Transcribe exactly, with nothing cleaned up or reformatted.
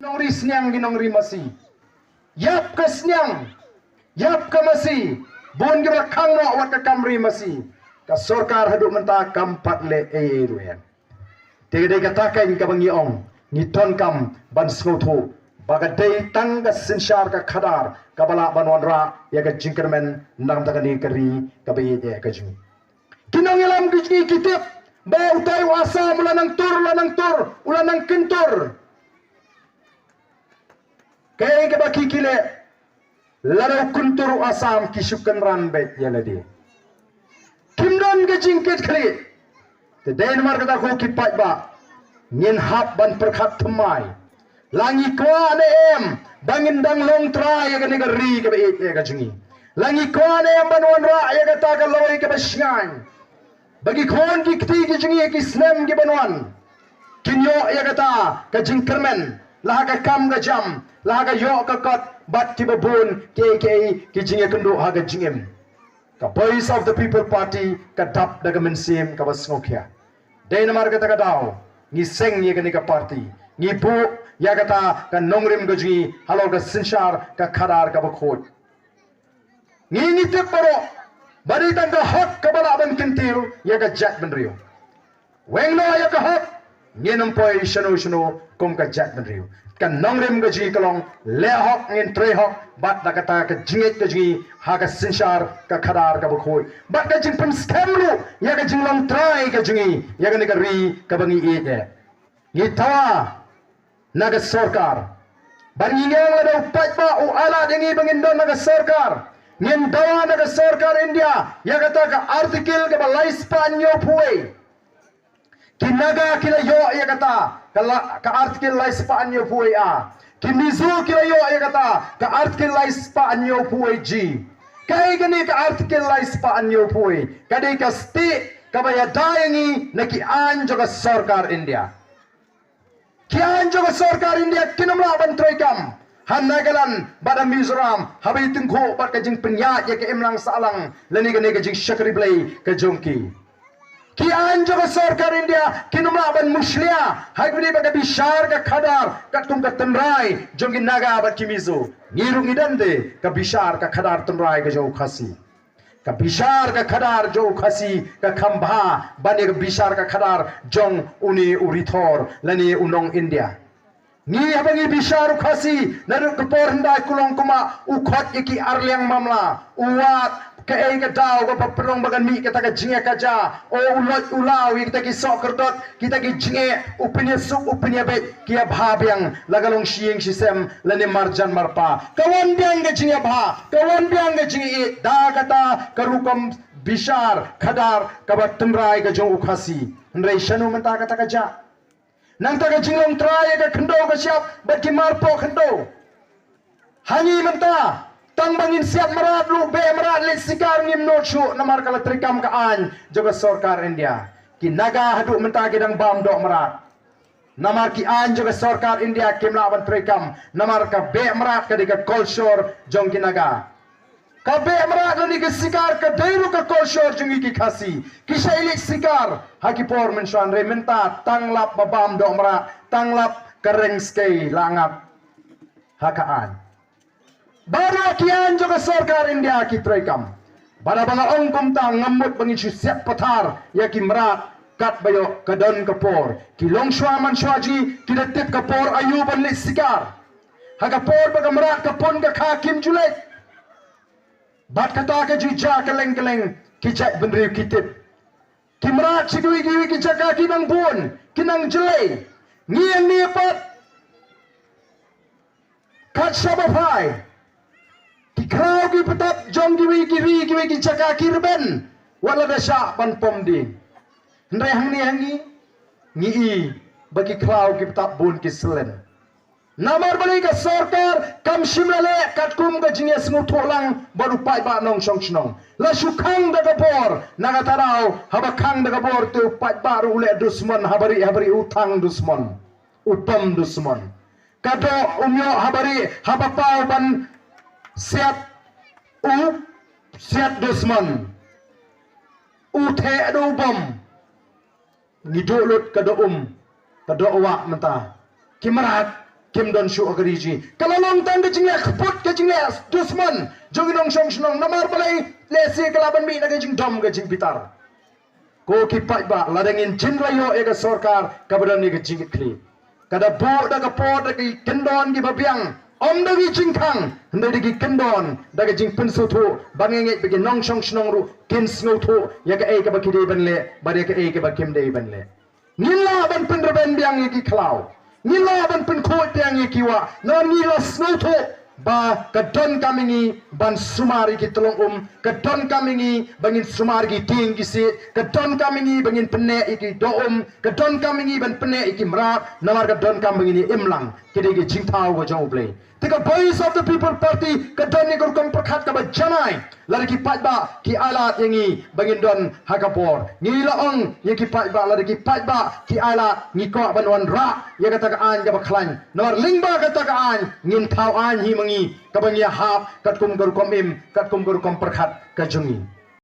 Nongri sniang ki nongri masi. Ïap ka sniang, ïap ka masi, bun ki ba la khang noh wat ka kam ri masi. Ka sorkar haduh mynta kam pat leh ei ei ruh. Te ka dei kata ka kaba ngi ong, ngi donkam ban sngewthuh ba ka dei tang ka synshar ka khadar kaba lah ban wanrah ïa ka jingkyrmen na ka bynta kane ka ri kaba ïeit ïa ka jong ngi. Ki nongïalam ki jong ngi ki tip ba utai u Assam u la nang tur, u la nang tur, u la nang kyntur. Kaei kaba ki ki leh, lada u kyntur u Assam ki shu kynran beit ïa lade. Kim don ka jingkit khlieh. Te dei namar kata ko ki paidbah, ngin hap ban pyrkhat thymmai. La ngi kwah ne em ba ngin dang long trai ïa kane ka ri kaba ïeit ïa ka jong ngi? La ngi kwah ne em ban wanrah ïa kata ka lawei kaba shngaiñ, ba ki khun ki kti ki jong ngi ha ki snem ki ban wan kin ïoh ïa kata ka jingkyrmen la ha ka kam ka jam, la ha ka ïoh ka kot, bad kiba bun kiei kiei ki jingïakynduh ha ka jingim? Ka Voice of the People Party ka dap da ka mynsiem kaba sngewkhia. Dei namar kata ka daw ngi seng ïa kane ka party, ngi buh ïa kata ka nongrim ka jong ngi halor ka synshar ka khadar kaba khuid. Ngi, ngi tip baroh ba dei tang ka hok kaba lah ban kyntiew ïa ka jaitbynriew. Weng noh ïa ka hok, ngin ym poi shano shano kum ka jaitbynriew. Ka nongrim ka jong ngi ka long leh hok, ngin trei hok bad da kata ka jingngeit ka jong ngi ha ka synshar ka khadar kaba khuid, bad ka jingpynskhem ruh ïa ka jinglong trai ka jong ngi ïa kane ka ri kaba ngi ïeit. Ngi dawa na ka sorkar, bad ngi ong lada u paidbah u ailad ïa ngi ba ngin don na ka sorkar, ngin dawa na ka sorkar India ïa kata ka Article kaba lai spah hynñiewphew wei. Ki Naga ki la ïoh ïa kata ka la, ka Article lai spah hynñiewphew wei A. Ki Mizo ki la ïoh ïa kata ka Article lai spah hynñiewphew wei G. Kaei kane ka Article lai spah hynñiewphew wei? Ka dei ka stieh kaba ïada ïa ngi na ki aiñ jong ka sorkar India. Ki aiñ jong ka sorkar India kin ym lah ban treikam ha Nagaland bad ha Mizoram haba ïatyngkhuh bad ka jingpynïaid ïa ka imlang sahlang lane kane ka jingshakri Blei ka jong ki. Ki aiñ jong ka sorkar India kin ym lah ban mushlia ha kaba ïadei bad ka bishar ka khadar katkum ka tynrai jong ki Naga bad ki Mizo. Ngi ruh ngi don de ka bishar ka khadar tynrai ka jong u Khasi. Ka bishar ka khadar jong u Khasi ka kham bha ban ïa ka bishar ka khadar jong une u rithor lane u nong India. Ngi haba ngi bishar u Khasi, naduh ka por hyndai kulong kumba u khot ïa ki arliang mamla, u wad kaei ka daw kaba pynlong ba kan mih kata ka jingïakajia, o u loit u law ïa kita ki soh kyrdot, kita ki jingeh, u pynïasuk u pynïabeit, ki ïa bha biang la ka long shi ïing shi sem lane marjan marpa. Ka wan biang ka jingïabha, ka wan biang ka jingïeit da kata ka rukom bishar khadar kaba tynrai ka jong u Khasi. Hynrei shano mynta kata ka jia? Nangta ka jinglong trai ïa ka khyndew ka shyiap bad ki marpoh khyndew. Ha ngi mynta tang ba ngin siat mrad ruh, beh mrad, leit sikar, ngim nud shuh namar ka la treikam ka aiñ jong ka sorkar India. Ki Naga haduh mynta ki dang bam doh mrad namar ki aiñ jong ka sorkar India kim lah ban treikam, namar ka beh mrad ka dei ka culture jong ki Naga. Ka beh mrad lane ka sikar ka dei ruh ka culture jong ngi ki Khasi. Ki shah leit sikar ha ki por mynshuwa, hynrei mynta tang lap ba bam doh mrad, tang lap ka reng skei la ngat ha ka aiñ. Baroh ki aiñ jong ka sorkar India ki treikam. Bad haba nga ong kumta ngam mut ba ngin shu siat pathar ïa ki mrad, katba ïoh ka don ka por. Ki longshuwa manshuwa jong ngi ki da tip ka por aïu ban leit sikar. Ha ka por ba ka mrad ka pun ka kha kim ju leit. Bad kata ka ju jia kylleng kylleng, ki jaitbynriew ki tip. Ki mrad sha kiwei kiwei ki jaka ki nang bun, ki nang jlei. Ngi hangne pat kat shaba phai, ki khlaw ki btap jong kiwei ki ri, kiwei ki jaka ki rben wat lada shah ban pom ding. Hynrei hangne ha ngi, ngi i ba ki khlaw ki btap bun ki slen. Namar balei? Ka sorkar kam shym la leh katkum ka jingïasngewthuh lang bad u paidbah nongshong shnong. La shu khang da ka bor, na kata daw haba khang da ka bor te u paidbah ruh u leh dusmon, ha barieh ha barieh u thang dusmon, u pom dusmon. Ka doh um ïoh ha barieh, haba paw ban siat u siat dusmon, u theh da u bom. Ngi duh lut ka doh um, ka doh wah mynta. Ki mrad kim don shuh ha ka ri jong ngi. Ka la long tang ka jingleh kput, ka jingleh dusmon jong ki nongshong shnong. Namar balei? Lehse ka la ban mih na ka jingdom ka jingbitar. Ko ki paidbah, lada ngin jin la ïoh ïa ka sorkar kaba don ïa ka jingkitkhlieh, ka da buh da ka por da ki kyndon kiba biang, ym da ki jingkhang, hynrei da ki kyndon, da ka jingpynsngewthuh, ba nga ngeit ba ki nongshong shnong ruh kin sngewthuh ïa kaei kaba ki dei ban leh bad ïa kaei kaba kim dei ban leh. Ngin lah ban pynrben biang ïa ki khlaw. Ngin lah ban pynkhuid biang ïa ki wah. Namar ngi la sngewthuh ba ka donkam ïa ngi ban sumar ïa ki tyllong um, ka donkam ïa ngi ba ngin sumar ïa ki tieng ki siej, ka donkam ïa ngi ba ngin pynneh ïa ki doh um, ka donkam ïa ngi ban pynneh ïa ki mrad, namar ka donkam ba ngin ïa im lang. Ki dei ki jingthaw ka jong U Blei. Te ka Voice of the People Party ka don ïa ka rukom pyrkhat kaba janai. Lada ki paidbah ki ailad ïa ngi ba ngin don ha ka bor, ngi la ong ïa ki paidbah, lada ki paidbah ki ailad, ngi kwah ban wanrah ïa kata ka aiñ kaba khlaiñ. Namar lyngba kata ka aiñ ngin thaw aiñ hi ma ngi, kaba ngi ïahap katkum ka rukom im, katkum ka rukom pyrkhat ka jong ngi.